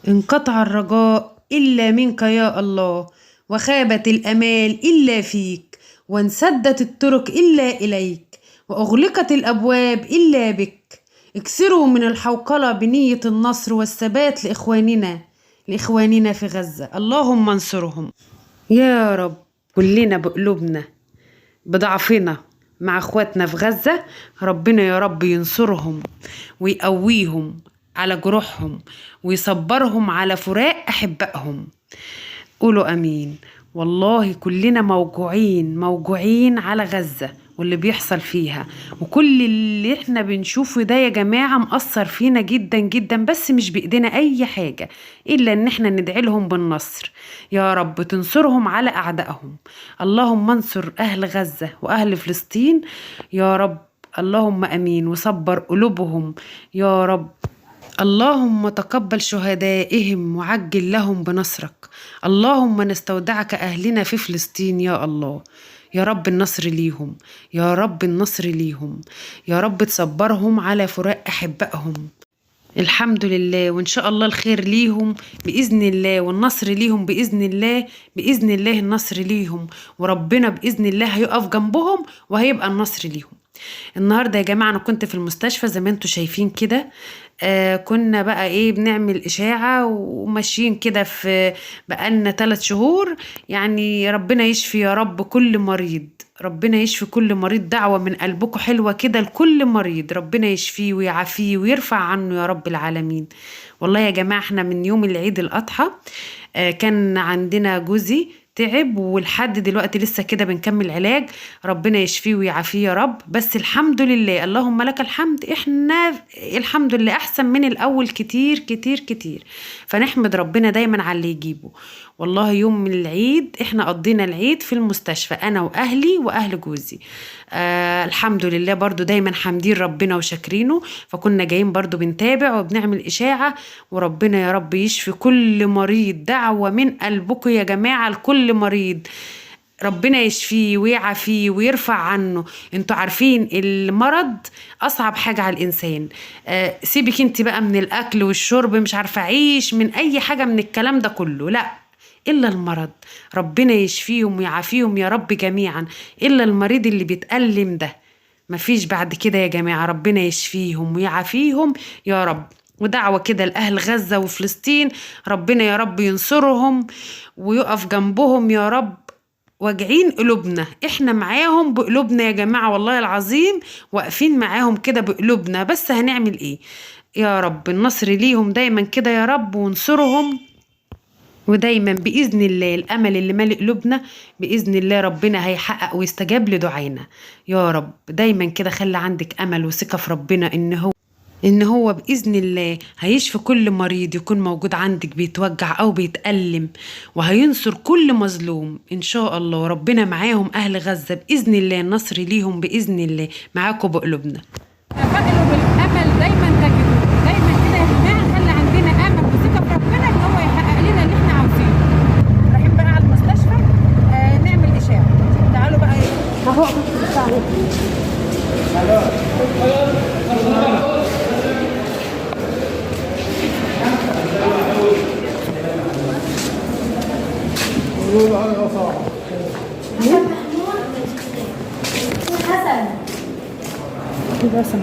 انقطع الرجاء إلا منك يا الله، وخابت الأمال إلا فيك، وانسدت الطرق إلا إليك، وأغلقت الأبواب إلا بك. اكسروا من الحوقلة بنية النصر والثبات لإخواننا في غزة. اللهم انصرهم يا رب. كلنا بقلوبنا بضعفنا مع اخواتنا في غزة، ربنا يا رب ينصرهم ويقويهم على جروحهم ويصبرهم على فراق أحبائهم. قولوا أمين. والله كلنا موجوعين موجوعين على غزة واللي بيحصل فيها، وكل اللي احنا بنشوفه ده يا جماعة مأثر فينا جدا جدا، بس مش بإيدينا أي حاجة إلا إن احنا ندعي لهم بالنصر. يا رب تنصرهم على أعدائهم. اللهم انصر أهل غزة وأهل فلسطين يا رب، اللهم أمين، وصبر قلوبهم يا رب. اللهم تقبل شهدائهم وعجل لهم بنصرك. اللهم نستودعك أهلنا في فلسطين يا الله. يا رب النصر ليهم، يا رب النصر ليهم، يا رب تصبرهم على فراق أحبائهم. الحمد لله، وإن شاء الله الخير ليهم بإذن الله، والنصر ليهم بإذن الله، بإذن الله النصر ليهم، وربنا بإذن الله هيقف جنبهم وهيبقى النصر ليهم. النهارده يا جماعة أنا كنت في المستشفى زي ما انتوا شايفين كده، كنا بقى ايه بنعمل إشاعة وماشيين كده في بقالنا 3 شهور. يعني ربنا يشفي يا رب كل مريض، ربنا يشفي كل مريض. دعوة من قلبكم حلوة كده لكل مريض، ربنا يشفيه ويعافيه ويرفع عنه يا رب العالمين. والله يا جماعة احنا من يوم العيد الأضحى كان عندنا جوزي تعب، ولحد دلوقتي لسه كده بنكمل علاج. ربنا يشفيه ويعافيه يا رب. بس الحمد لله، اللهم لك الحمد، احنا الحمد لله احسن من الاول كتير كتير كتير، فنحمد ربنا دايما على اللي يجيبه. والله يوم العيد احنا قضينا العيد في المستشفى انا واهلي واهل جوزي، الحمد لله برضو دايما حامدين ربنا وشاكرينه. فكنا جايين برضو بنتابع وبنعمل اشاعة، وربنا يا رب يشفي كل مريض. دعوة من قلبكم يا جماعة لكل مريض، ربنا يشفيه ويعافيه ويرفع عنه. انتوا عارفين المرض اصعب حاجة على الانسان. سيبك انت بقى من الاكل والشرب، مش عارفة اعيش من اي حاجة من الكلام ده كله، لا، الا المرض. ربنا يشفيهم ويعافيهم يا رب جميعا، الا المريض اللي بيتألم ده مفيش بعد كده يا جماعة. ربنا يشفيهم ويعافيهم يا رب. ودعوة كده لأهل غزة وفلسطين، ربنا يا رب ينصرهم ويقف جنبهم يا رب. واجعين قلوبنا، احنا معاهم بقلوبنا يا جماعة، والله العظيم واقفين معاهم كده بقلوبنا، بس هنعمل ايه؟ يا رب النصر ليهم دايما كده يا رب، وانصرهم. ودايما بإذن الله الأمل اللي مالئ قلوبنا بإذن الله ربنا هيحقق ويستجاب لدعائنا يا رب. دايما كده خلي عندك أمل وثقة في ربنا إن هو بإذن الله هيشفي كل مريض يكون موجود عندك بيتوجع أو بيتألم، وهينصر كل مظلوم إن شاء الله. ربنا معاهم أهل غزة بإذن الله، النصر ليهم بإذن الله، معاكم بقلوبنا. تفائلوا بالامل دايما تجدوه. دايما كده يا جماعة خلي عندنا امل وثقه في ربنا ان هو يحقق لنا اللي احنا عاوزينه. رايحين بقى على المستشفى نعمل اشاعة. تعالوا بقى ايه اهو. حسن.